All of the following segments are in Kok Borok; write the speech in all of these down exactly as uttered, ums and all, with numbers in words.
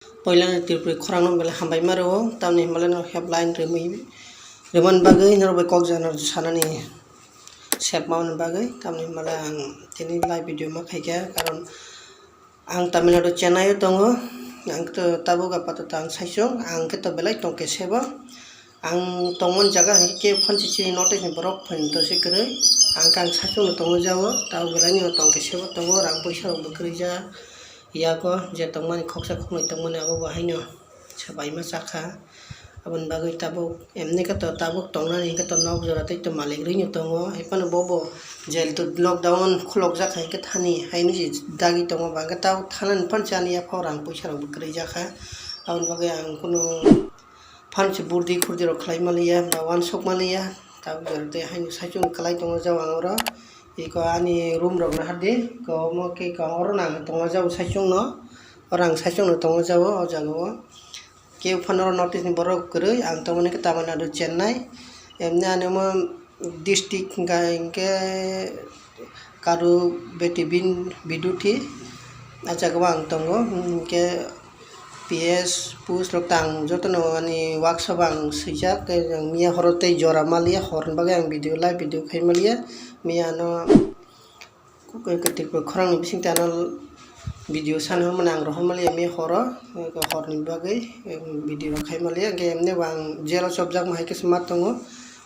Poilani Tripuri khorangno belai hambai ma rwo, tamni hwnba le no helpline rwmwi, rwmani bagwi norok bai kok jana sanani sep mamani bagwi, tamni hwnba le ang tini live video ma khaikha, karon ang Tamil Nadu Chennai o tongo, ang khe to tabuk apatot ang saichung, ang khe to belai tongkhe sebo. Ang tongmani jaga hinkhe khe phansi chini notice ni borok phaini to se kwrwi. Ang khe ang saichung no tongo jao, tabuk belai no tongkhe sebo tongo, rang puisa rok bo kwrwi ja. Yago je tongmani khoksa khoknwi tongmani abo bo haino sabaima chakha. Aboni bagwi tabuk emni khe to tabuk tongnani hinkhe to nok jora tei to malik rwino tongo. Hai phano bobo je lockdown khulokjak hai khe thani haino je dagi tongo ba hinkhe tabuk thanani phano chani yaphao rang puisa rok bo kwrwi jakha. Aboni bagwi ang kunu phansi burdi khurdi rok khlai maliya ba uansuk maliya. Tabuk jora tei haino saichung kwlai tongo jao ang oro. Iko ani room rok nahardi, iko omo khe iko oro no ang tongo jao saichung no. Oro ang saichung no tongo jao o jaga o. Khe phano oro notice ni borok kwrwi, ang tongmani khe Tamil Nadu Chennai. Emni ani omo district hwnka hinkhe Kadu Beti Bin Biduthi. A jaga o ang tongo, hinkhe P S post rok tang jotono ani workshop ang swijak, tei ang miya horo tei jora maliya, horni bagwi ang video, live video khai maliya, miya ano kwtwi kwrwi khorangni bisingtwi ano video sana hwnmani ang rohor maliya, miya horo horni bagwi video rok khai maliya, hwnkhe emni bo ang jail o chopjak ma hai khe se ma tongo,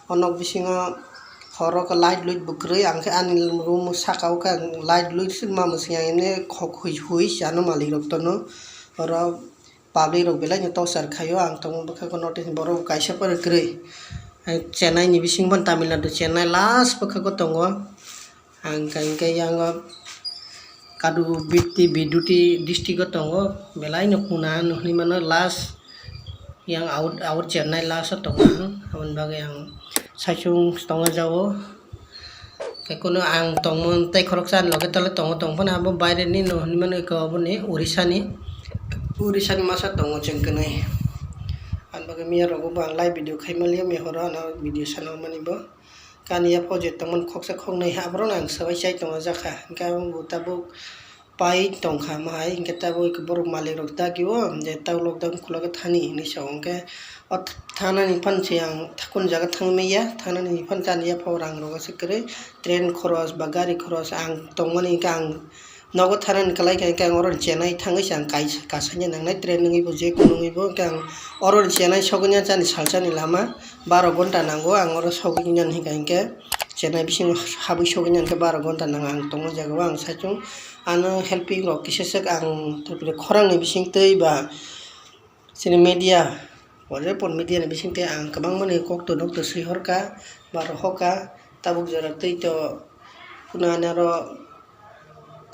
o nok bisingo horo khe light luit bo kwrwi, ang khe ani room saka o khe light luit ma mwswng yang emni khok hui hui se ano malik rok tono oro. Public rok belai no torchar khaio, ang tongma bwkha ko notice ni borok kaisa phano kwrwi. Chennai ni bisingo Tamil Nadu Chennai last bwkha ko tongo. Ang kha hinkhe yango Kadu Bitti Biduti district o tongo, belai no kuna hinwi mano last yang out, out Chennai last o tongo ang, aboni bagwi ang saichung tongo jao. Khe kunu ang tongmung tei khoroksa ani loge tole tongo, tong phano abo baire ni no hinwi mano khe obo ni Orissa ni, Orissa ni masa tongo chwng kwnwi. Ani bagwi miya rogo bo ang live video khai maliya, miya horo ano video sana mani bo. Kani ya project tongmani khoksa khoknwi ha borok no ang swbai chai tongo jakha, hinkhe ang bo tabuk pai tongkha, ma hai hinkhe tabuk borok malik rok dagio je tabuk lockdown khulokhe thani hinwi sao, hinkhe o thanani phan se ang kunu jaga thangmaya, thanani phan tani yaphao rang rok se kwrwi, train khoros ba gari khoros ang tongmani hinkhe ang nogo thanani kwlai kha, hinkhe ang oro Chennai thangwi se ang kaisa kasaina nangnai, train wngwi bo je kunu wngwi bo, hinkhe ang oro Chennai sogwini chani salsani lama baro gonta nango, ang oro sogwini hinkha hinkhe Chennai bisingo habwi sogwini hinkhe baro gonta nango, ang tongma jaga o ang saichung. Ano helping rok kisa swk ang Tripura khorangni bising twi ba chini media, Wajirpur media ni bising twi ang kwbangma ni kok to nok to swi horkha ba rohorkha, tabuk jora twi to kunu ani aro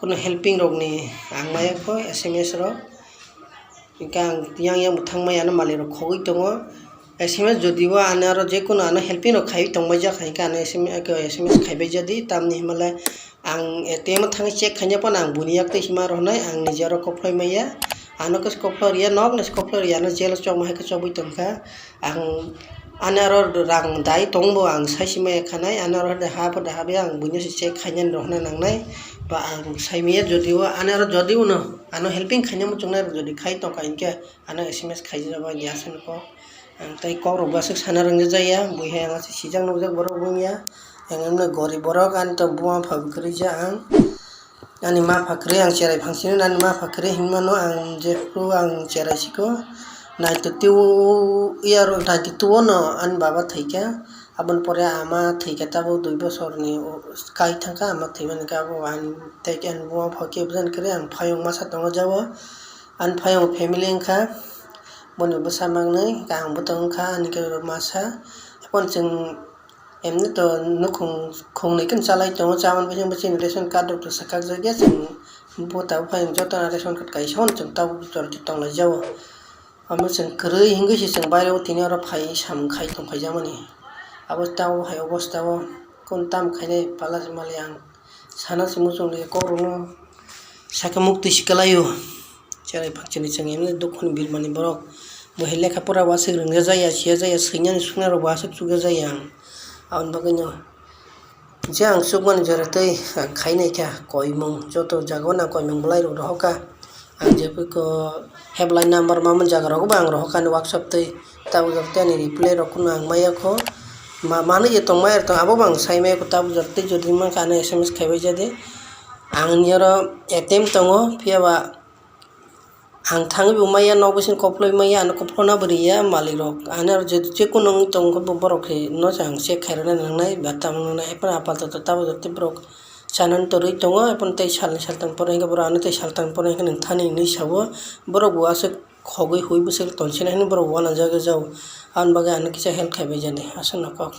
kunu helping rok ni ang maya kho S M S rok, hinkhe ang yang yang bo thangmaya ano malik rok khogwi tongo. S M S jodi o ani aro je kunu ano helping rok khaiwi tongbai jak hai khe ano S M S, S M S khaibai jadi, tamni hwnba le ang A T M o thangwi check khaina phano ang buini yak twi hima rwnai, ang niji oro kok phlai maya, ano khe kok phlai rwya, nok no kok phlai rwya, ano jail o chokma hai khe chobwi tongkha. Ang ani aro rang dai tongbo ang sai si maya khanai, ani oro ha pho da habya ang buino se check khainani rohorna nangnai, ba ang sai maya jodi o ani aro jodi uno ano helping khaina muchungnai rok jodi khai tongkha hinkhe ano S M S khaijak bai di aswk kok. Ang tei kok rok bo aswk sana rwngya jaya, bui hai ang aswk sijak nukjak borok wngya. Ang wngkha gorib borok, ani to buma pha bo kwrwi ja ang. Ani ma pha kwrwi ang cherai phangsino, ani ma pha kwrwi hinmano ang jephru ang cherai siko. Naitwtwi o, iyaro naitwtwi o no ani baba thwikha. Aboni pore ama thwikha tabuk dui bosorni o, kai thangkha ama thwimani khe abo ani tei ani buma pha khe bwsani kwrwi ang phayung masa tongo jabo. Ani phayung family wngkha, boni bwsa mangnwi, ang bo tong wngkha, ani khe masa. Haphano chwng emni to nukhung khungnwi khe chalai tongo, chamani bisingtwi chini ration card rok to swkakjak ya, chwng bo tabuk phai jotono ration card kaisa hwn chwng tabuk jora khe tonglaijao. Omo chwng kwrwi hwnkhe se chwng baireo tini oro phai samung khai tongphaijakmani. Abo tabuk hai obostao kunu tamo khainai pala se mali ang sana se muchungli kokrokno sakhe muktwi se kwlaio. Cherai phakchini chwng emni dukhoni birmani borok. Bo hai lekha pora bo aswk rwngya jaya, siya jaya, swinani suknai rok bo aswk chukya jaya ang. Aboni bagwino je ang chukmani jora tei ang khainai kha koimung, joto jagao no ang koimung bwlai rok rohor kha. Ang jephru ko Apply number mamani jaga rok bo ang rohor kha ani WhatsApp tei tabuk jora tei ani reply rok no ang maya kho. Ma-, manwi je tong maya tong abo bo ang sai maya kho tabuk jora tei jodi mankha ano S M S khaibai ja de. Ang ni oro A T M tongo, phiya ba ang thangwi bo maya, nok bising koploi maya, ano koplona bo riya malik rok. Ano je, je kono wngwi tongo bo borok khe no se ang check khairokna nangnai ba tamo nangnai. Ephano apatoto tabuk jora tei borok sanani torwi tongo, ephano tei salni saltang pore hwnkhe borok ano tei saltang pore hwnkhe nwng thani hinwi sao. Borok bo aswk khogwi hui bwswk tongsinai hinwi borok uanajagwi jao. Aboni bagwi ano kisa help khaibai ja de, aswk no kok.